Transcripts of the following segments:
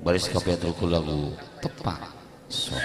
Baris kapiatur ku lagu Tepang Sono.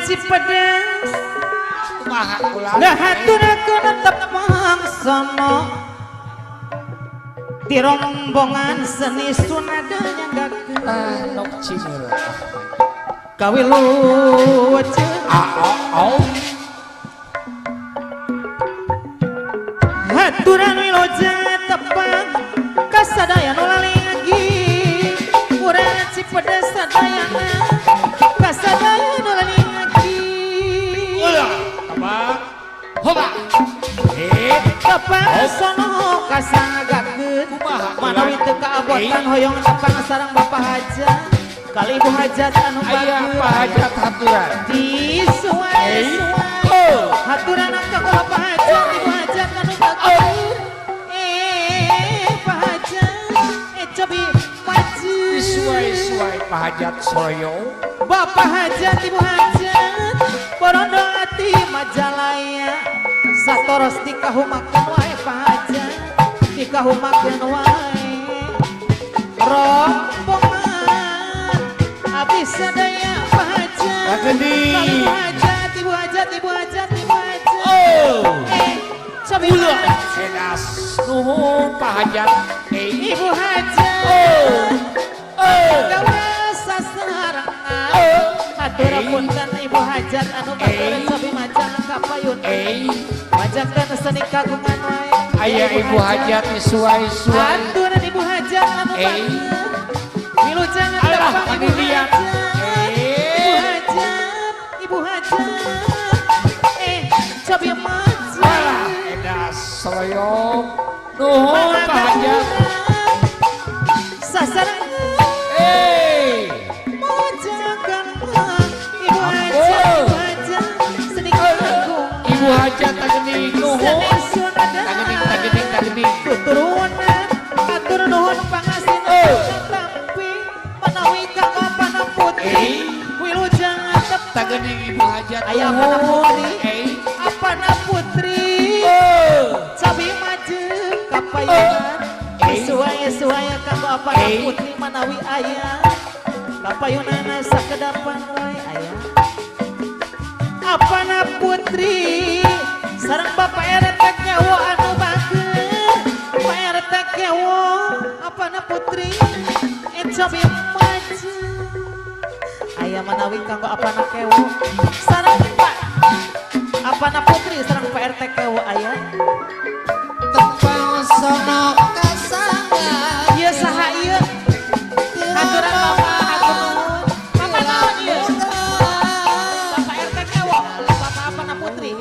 Cipedes ngahaturakeun tepang sono di rombongan seni sunada nyanggakeun nok cimil kawilujeung haturan wilujeng tepang kasadaya nu lalinggi urang Cipedes sadayana kasadaya nu lalinggi. Tepang sono kasanggakeun manawi teu kaabotan hoyong tepang sareng Bapak Hajat kali Ibu Hajat anu aya Pak Hajat haturan disuai-suai haturan ka Bapak Hajat Ibu Hajat anu bagus Pak Hajat cobi maju disuai-suai Pak Hajat soyo Bapak Hajat Ibu Hajat borondo ati Majalaya satoros dikahumakeun wae Pak Hajat dikahumakeun wae rombongan abdi sadaya Pak Hajat Ibu Hajat Ibu Hajat Ibu Hajat Ibu Hajat cobi edas nuhun Pak Hajat Ibu Hajat gawe sasarengan hatur punten Ibu Hajat anu batur cobi majang ka payun majakkeun seni kagungan wae aya Ibu Hajat disuai-suai haturan Ibu Hajat anu batur wilujeng tepang Ibu Hajat Ibu Hajat Ibu Hajat cobi maju edas soyong nuhun Pak Hajat sasarengan Ibu Hajat Ibu Hajat seni kagungan Ibu Hajat tagening nuhun tagening tagening tagening tuturunan atur nuhun pangasin tampi manawi kanggo apana putri wilujeng tepang tagening Ibu Hajat aya apana putri apana putri cabi maju kapayunan suai-suai kanggo apana putri manawi aya kapayunana sakedapan wae aya apana putri sareng Bapak RT kewo anu bager Pak RT kewo apana putri cobi maju aya manawi kanggo apana kewo sareng Pak apana putri sareng Pak RT kewo aya tepang sono kasangga ieu saha ieu haturan Bapak hatur nuhun Bapak naon ieu Bapak RT kewo Bapak apana putri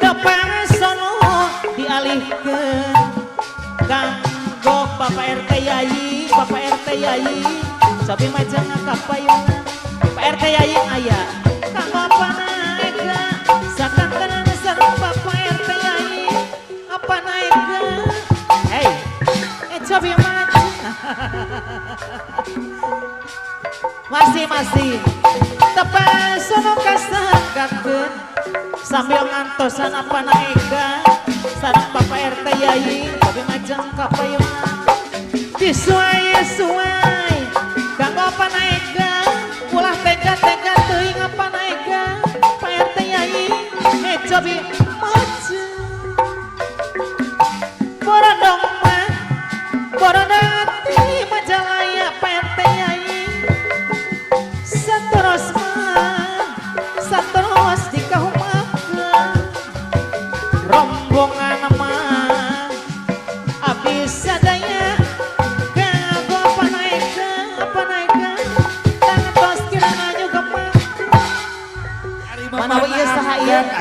tepang sono dialihkeun kanggo Bapak RT Yayi Bapak RT Yayi cobi majang ka payunan Pak RT Yayi aya kanggo apana ega sakantenan sareng Bapak RT Yayi apana ega hey cobi maju masih masih tepang sono kasanggakeun sambil ngantosan apana ega sareng Bapak RT Yayi cobi majang ka payunan disuai-suai kanggo apana ega ulah tega-tega teuing apana ega Pak RT Yayi cobi maju borondong mah borondong ati Majalaya Pak RT Yayi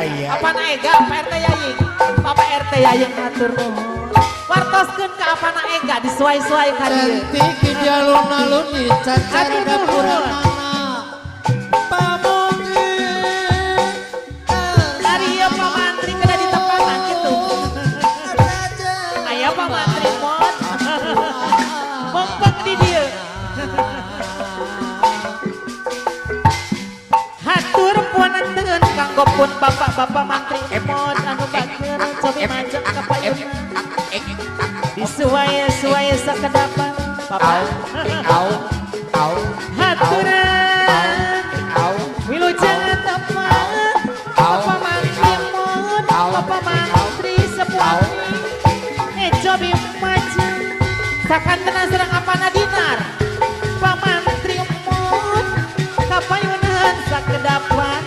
aya. Apana Ega, Pak RT Yaying. Bapak RT Yaying hatur nuhun. Wartoskeun ka apana Ega disuai-suai ka dieu. Cantik di alun-alun di cacar Aduh, dapuranana. Pamugi. Ari ieu Pak Mantri kena ditepangan kitu. Aya Pak Mantri mod. Mempeng di dieu. Hatur punten kanggo pun bapak-bapak mantri mod anu bageur cobi majeng ka payuna. Disuai-suai sakedapan Au, Bapak. au, au, Haturan au. wilujeng tepang Bapak Mantri mod, Bapak Mantri sepuati cobi majeng sakantena sareng apana dinar Pak Mantri mod kapayunan sakedapan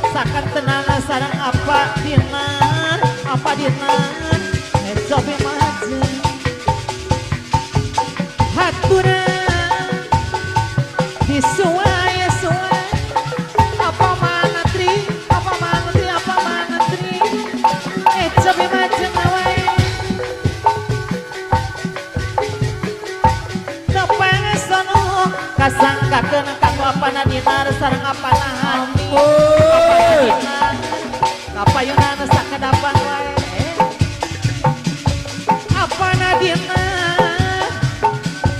sakantena sareng apa dinar cobi majeng haturan disuai-suai apa mantri apa mantri apa mantri cobi majeng wae tepang sono kasangkakeun kanggo apana dinar sareng apana hani apana dinar kapayunan sakedapan wae apana dinar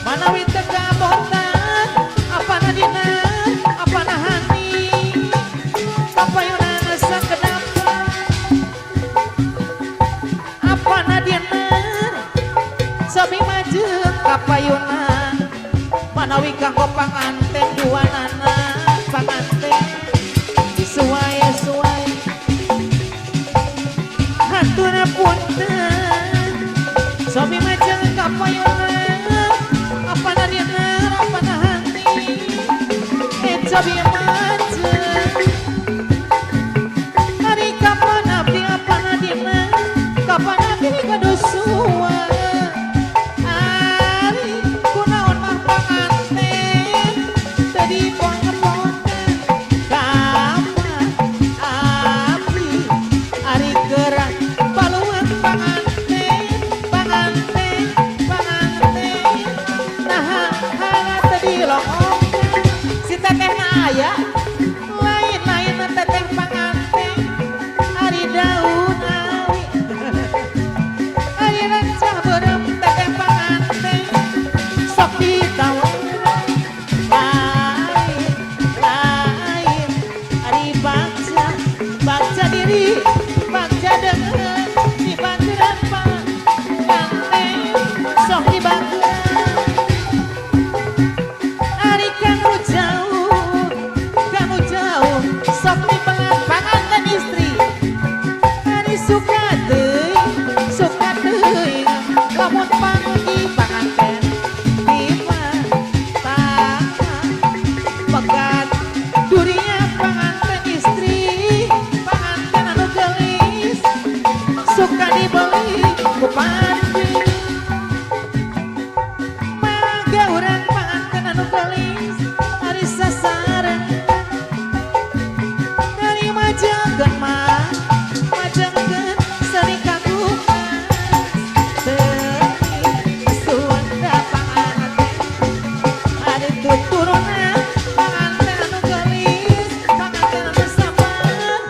manawi teu kabotan apana dinar apana hani kapayunan sakedapan apana dinar sobi majeng kapayunan manawi kanggo panganten duanana panganten disuai-suai hatur punten sobi majeng kapayunan apana dinar apana hani cobi majeng hari kapan abdi apana dinar kapan abdi kadusua ari kunaon mah panganten teu dipongpotan kapan abdi ari geura paluang panganten panganten panganten naha hala teu dilongongkan si tetehna aya lain-lain teteh panganten ari daun awi ari rencah beureum teteh panganten sok ditawaran lain lain ari bagja bagja diri bagja deungeun dibanturan panganten sok dibanturan ari kanu jauh sok dipengan panganten istri ari suka teuing lamun panggih panganten di pegat duria panganten istri panganten anu geulis suka dibeli ku pandi mangga urang panganten anu geulis ari sasarengan dari majengkeun mah majengkeun seni kagungan seni Sunda panganten ari tuturunan panganten anu geulis panganten anu sabar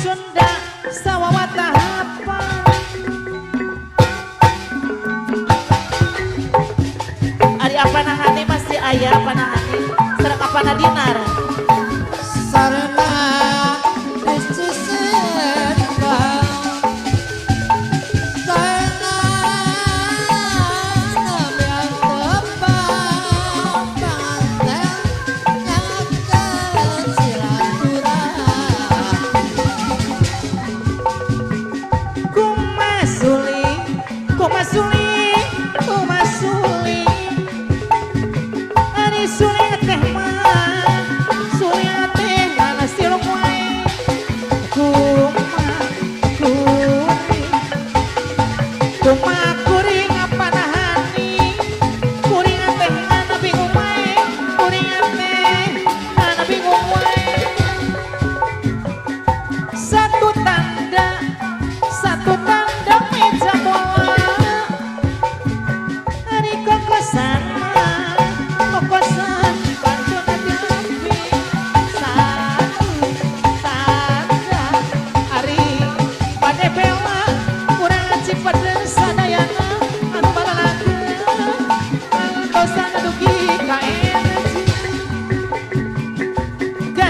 Sunda sawawatahapan ari apana hani masih aya apana hani sareng apana dinar Sarana disisirkan Sarana yang tepang panganten nyakeun silaturahmi. Kumasuli, kumasuli, kumasuli ari suli teh mah suli teh mana siluk wae kuma kuring kuma kuring apana hani kuring teh mana bingung wae kuring teh mana bingung wae satu.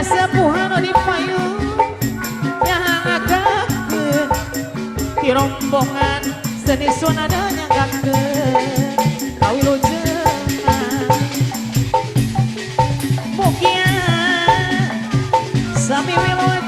Kasepuhan di payun nyahangakeun ti rombongan seni sonada nyanggakeun kawilujengan. Mugia sami wilujeng.